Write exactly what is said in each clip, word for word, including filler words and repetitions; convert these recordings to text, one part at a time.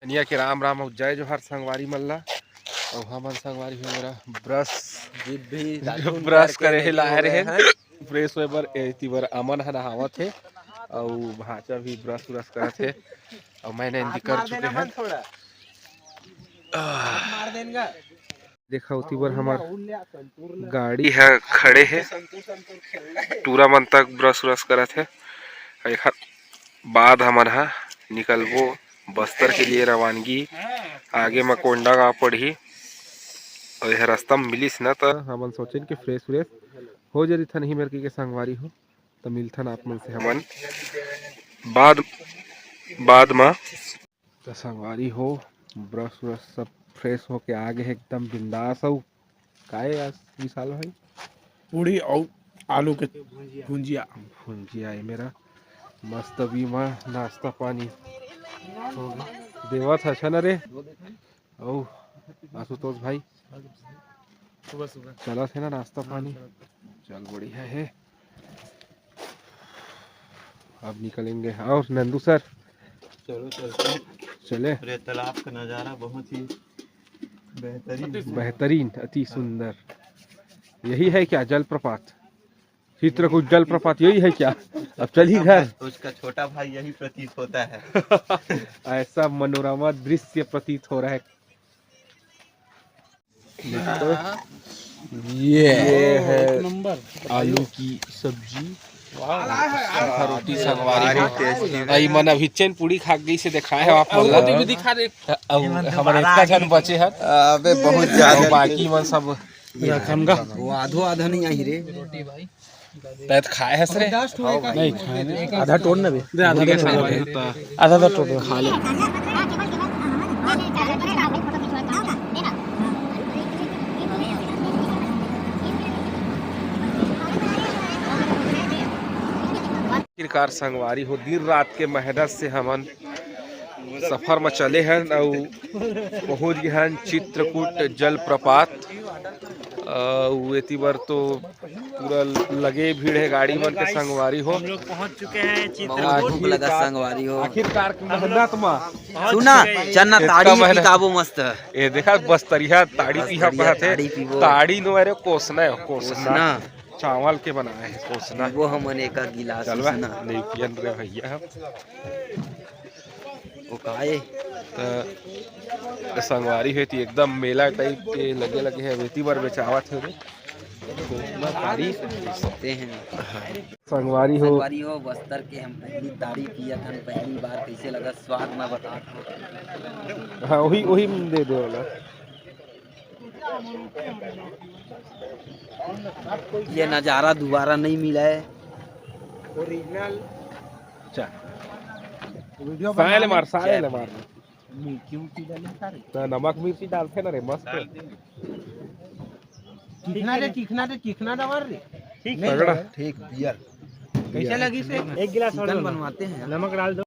कनिया के राम राम अउ जय जोहार संगवारी मन ला। अउ हमन संगवारी हो मेरा ब्रश, जीभ भी दातुन ब्रश करके करे हे ready लाए हो रहे गए हैं। फ्रेश होए बर एती बर अमन ह नहावत हे, अउ भांचा भी ब्रश व्रश करत हे, अउ मैंने हाथ इंदी कर मार चुके देना हैं। मन थोड़ा। आह। हाथ मार देना। देखा, ओती बर हमर गाड़ी ह खड़े हे, टूरा मन तक ब्रश व्रश करत हे। एखर बाद हमन ह निकलबो बस्तर के लिए रवानगी। आगे म कोंडागांव पड़ही, अउ एह रास्ता म मिलिस न, त हमन सोचेन कि फ्रेश व्रेश हो जरिथन ही मेर के संगवारी हो, त मिलथन आप मन से हमन बाद, बाद म। त संगवारी हो, ब्रश व्रश सब फ्रेश होके आ गे हे, एकदम बिंदास। अउ काय आज विशाल भाई? पूड़ी अउ आलू के भुंजिया। भुंजिया हे मेरा मस्त बीमा नाश्ता पानी हो गे। देवत ह अच्छा न रे? अउ आशुतोष भाई? सुबह सुबह। चलत हे ना नाश्ता पानी? चल, बढ़िया हे। अब निकलेंगे। और नंदू सर? चलो, चलते हैं। चले। अरे, तालाब का नज़ारा बहुत ही बेहतरीन है। बेहतरीन, अति सुंदर। यही है क्या जलप्रपात? चित्रकूट जलप्रपात यही है क्या? अब चलिए घर। उसका छोटा भाई यही प्रतीत होता है। ऐसा मनोरमा दृश्य प्रतीत हो रहा है। ये, ये है एक नंबर आलू की सब्जी। सूखा रोटी संगवारी हो। भारी tasty। अई मन अभी चैन पूड़ी खा गई से दिखाए हो आप मन ला। अउ हमर इतना झन बचे हन। अबे बहुत ज्यादा। अउ बाकी मन सब रखन गा। वो आधो आधा नहीं आई रे। तै तो खाए हस रे? नहीं खाए रे। आधा टोर ना बे। दे, आधा ठीक है, टोर। संगवारी हो, तो आधा, आधा टोर खा ले। आखिरकार संगवारी हो, दिन रात के मेहनत से हमन सफर म चले हन अउ पहुंच गे हन चित्रकूट जलप्रपात। अउ एती बर तो पूरा लगे भीड़ हे गाड़ी मन के संगवारी हो। हम लोग पहुंच चुके हैं बहुत चित्रकूट। भूख लगा आखिरकार, संगवारी हो। आखिरकार के मेहनत म। सुना, चन्ना इतना ताड़ी मेहनत। पिकाबो मस्त। ए देखा बस्तरिया ताड़ी बस्तरिया पीहा पड़त हे। ताड़ी पीबो। ताड़ी नो अरे कोसना हे, कोसना। कोसना। चावल के बनाए हे कोसना। पीबो हमन एक गिलास चलवा, उसना। नहीं पियन रे भैया हम। ओ काए? त संगवारी हे ती एकदम मेला type के लगे लगे हे, एती बर बेचावत हे रे। कोसना ताड़ी। ते हैं। संगवारी हो। संगवारी हो, बस्तर के हम पहली ताड़ी पियत हन, पहली बार कैसे लगा स्वाद ना बता। हाँ, वही, वही दे दे वाला। ये नज़ारा दोबारा नहीं मिला है। Original। अच्छा। Video साले बना ले मार, साले ले मार। मी-, क्यों की डाले सारे? तो नमक मिर्ची डालते ना रे, मस्त। डालते हैं। चीखना रे, चीखना रे, चीखना दवा रे। ठीक है। तगड़ा। ठीक, beer। कैसे लगी से? एक गिलास और चिकन दो ना। बनवाते हैं। नमक डाल दो।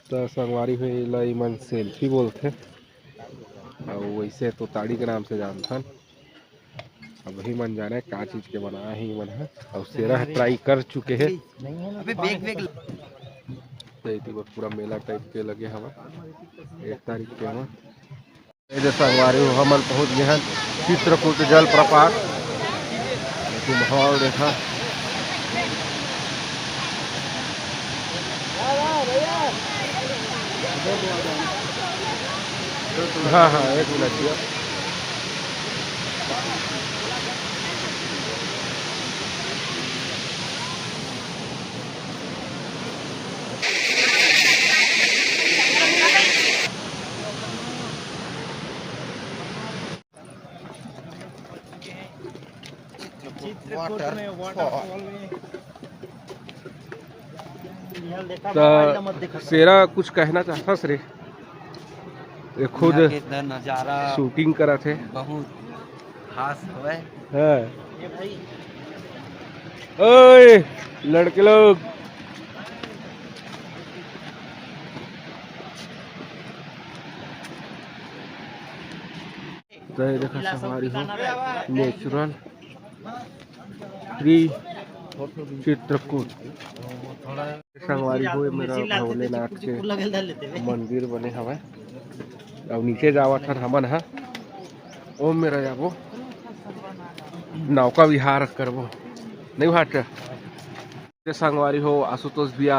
त संगवारी हो, एला इमन selfie बोलथे, अउ वैसे तो ताड़ी के नाम से जानथन। अब ही मन जाने का चीज के बनाए हे इमन ह, अउ सेरा ह try कर चुके हे। अबे, बेग, बेग। त एती बर पूरा मेला type के लगे हवय एक तारीख के ह। ए दे संगवारी हो, हमन पहुंच गे हन चित्रकूट जलप्रपात। देखो माहौल देखा। हाँ, हाँ, एक मिनट भैया। चित्रकूट में waterfall में। त सेरा कुछ कहना चाहथस रे? ये खुद यहाँ के इधर नजारा shooting करत हे। बहुत खास हवय। हाँ। ओए, लड़के लोग। त ये देखा संगवारी हो, natural tree चित्रकूट। संगवारी हो, मेरा भोलेनाथ के मंदिर बने हवय। अब नीचे जावत हन हमन ह, ओम मेरा जाबो, नौका विहार करबो, नहीं भाट। संगवारी हो, आशुतोष भैया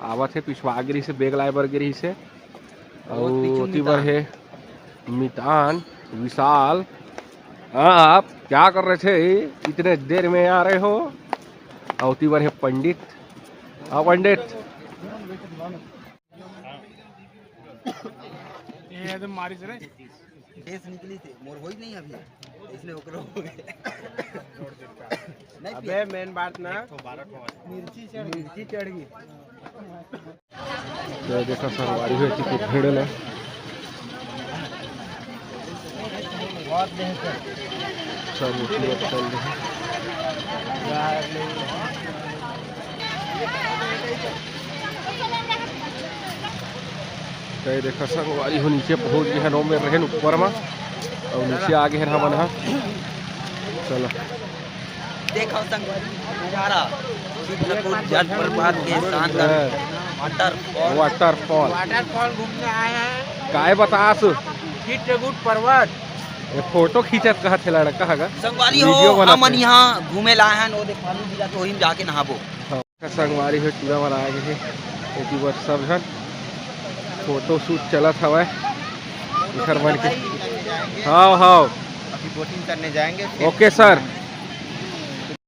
आवत हे, पिछवा गिरी से bag लाए बर गिरी से। अउ ओती बर हे मितान, विशाल। हाँ, आप क्या कर रहे थे? इतने देर में आ रहे हो। अउ ओती बर हे पंडित। हाँ, पंडित। ये तो मारिस रे। केस निकली थी, मोर होई नहीं अभी, इसलिए ओकरो हो गया। नहीं अबे पिया। Main बात ना, मिर्ची चढ़ गई। मिर्ची चढ़ गई। तो देखा संगवारी हो, एती के भीड़ ला। बहुत बेहतर। सब उठी अब चल रहे। तो ये देखा संगवारी हो, नीचे पहुंच गए हैं, ओम मेर रहेन ऊपर मा, अउ नीचे आ गए हैं हमन ह। चलो। देखो संगवारी, नजारा चित्रकूट जलप्रपात के शानदार waterfall। Waterfall। Waterfall घूमने आए हैं। काय बतास? चित्रकूट पर्वत। ये photo खींचत कहत हे लड़का ह गा। संगवारी video हो, बनाते हमन हैं। यहाँ घूमे ला आए हैं, वो देख पानी गिरा तो वहीं जाके नहाबो। हाँ। संगवारी हो, टूरा मन आ गए हे, एती बर सब झन photo shoot चलत हवय। एकर मन के, हाँ, हाँ। अभी boating करने जाएंगे, फिर OK sir।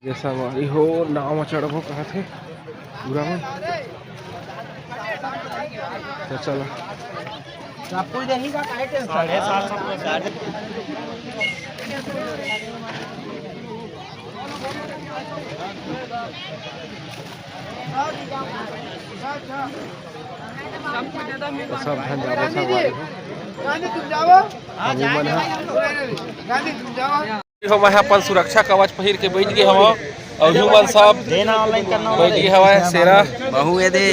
ये संगवारी हो, नाव म चढ़बो कहत हे टूरा मन। तो चला। सब कुछ देखी का, काहे tension? साढ़े सात सौ रुपये। सब झन जाबो संगवारी हो। गांधी तुम जाओ। हमू मन ह। गांधी तुम जाओ। हो, मैं अपन सुरक्षा कवच पहिर के बैठ गए हवं, अउ यूं मन सब बैठ गए हवय। सेरा, बहू ये दे।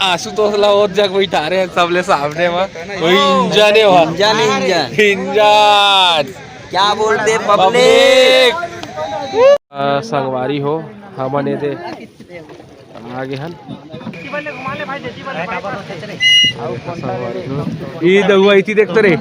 आशुतोष ला और जग बैठा रहे हैं, सबले सामने में। वही इंजन है वहाँ। इंजन है, इंजन। इंजन। क्या बोलते public? आ, संगवारी हो, हमन ये दे आगे हन। ई दउआ इति देखते रे।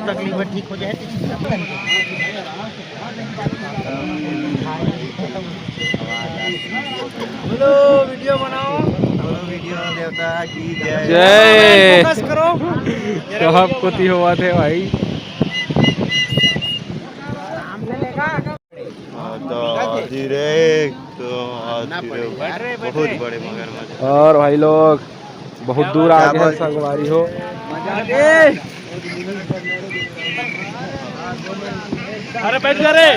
बोलो, video बनाओ। बोलो, video देवता की जय। जय। Focus करो। सब कोती होवत हे भाई। हाँ, तो direct, तो हाँ, direct बहुत बड़े मगरमच्छ। और भाई लोग, बहुत दूर आ गए हैं संगवारी हो। अरे बैठ जा रे।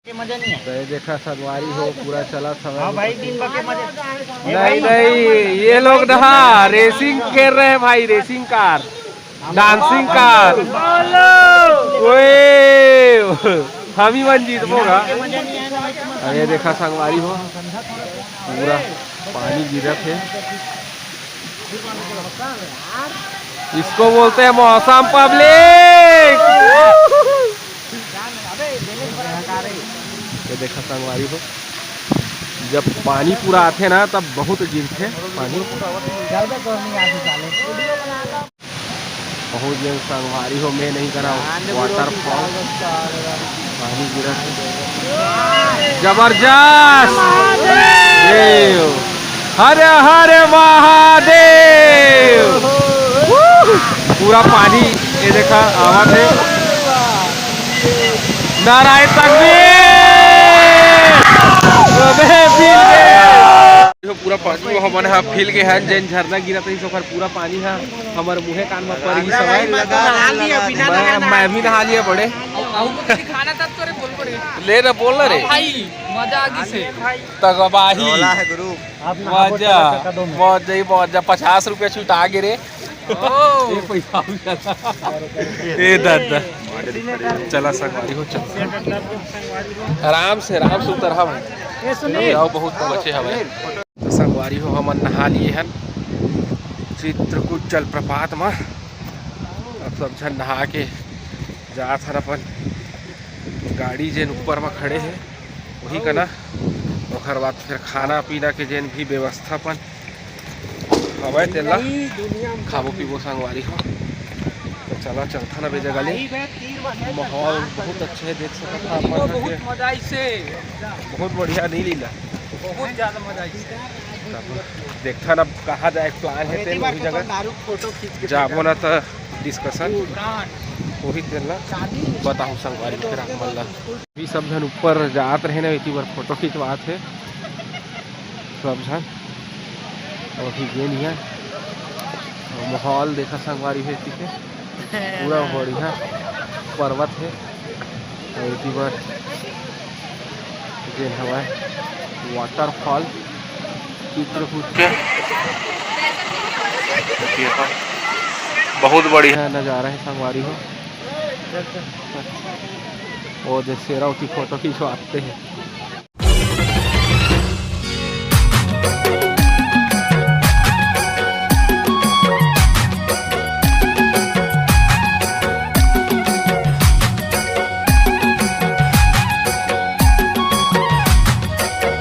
के मजा नहीं है। तो ये देखा संगवारी हो, पूरा चला था। हाँ भाई, दिन भर के मजे। नहीं, नहीं, ये लोग ना racing खेल रहे हैं भाई, racing car, dancing car। ओए, हम ही मन जीतबो गा। अरे देखा संगवारी हो, पूरा पानी गिरत है। इसको बोलते हैं मौसम public। ये देखा संगवारी हो, जब पानी पूरा आथे ना, तब बहुत गिरथे पानी। बहुत जन संगवारी हो, मैं नहीं करा waterfall। पानी गिरत हे। जबरदस्त। देव। हर हर महादेव। पूरा पानी ये देखा आवत हे। नारायण तकबीर। अबे पी गे। देखो पूरा पानी वो हमन ह फैल गे हन, जेन झरना गिरत रहिस ओकर पूरा पानी ह हमर मुंहे कान म पर गिस हवय। मैं, मैं भी नहा लिया बड़े। ले ना, बोल ना रे। भाई, मजा आ गिस हे। तगबाही। मजा, मजा ही मजा। पचास रुपया छुटा गे रे। ओ। ये पैसा भी चला। ए दादा। चला संगवारी हो, चल। आराम से, आराम से उतर, हाँ भाई। ये सुनिए। जाओ, बहुत बचे हवे। तो संगवारी हो, हमन नहा लिए हन चित्रकूट जलप्रपात म। अब सब झन नहा के जात हन अपन गाड़ी जेन ऊपर म खड़े हे, वही कना। ओकर बाद फिर खाना पीना के जेन भी व्यवस्थापन हवय, तेला खाबो पीबो संगवारी हो। तो चला, चलथन अब ए जगह ले। माहौल बहुत अच्छा हे, देख सकत हा अपन ह के। बहुत बढ़िया, नहीं लीला। बहुत ज्यादा मजा आई। देखथन अब कहाँ जाए के plan हे, तेन वही जगह जाबो ना, त discussion होही, तेन ला बताहूँ संगवारी फिर आप मन ला। अभी सब झन ऊपर जात रहे ना, एती बर फोटो खिंचवात हे सब झन। अभी गेन हे, माहौल देखा संगवारी हो, एती के पूरा बढ़िया पर्वत हे। अउ एती बर जेन हवय waterfall चित्रकूट के, एती ह बहुत बढ़िया नजारा हे संगवारी हो। ओ जे शेरा ओती फोटो खिंचवाते हे।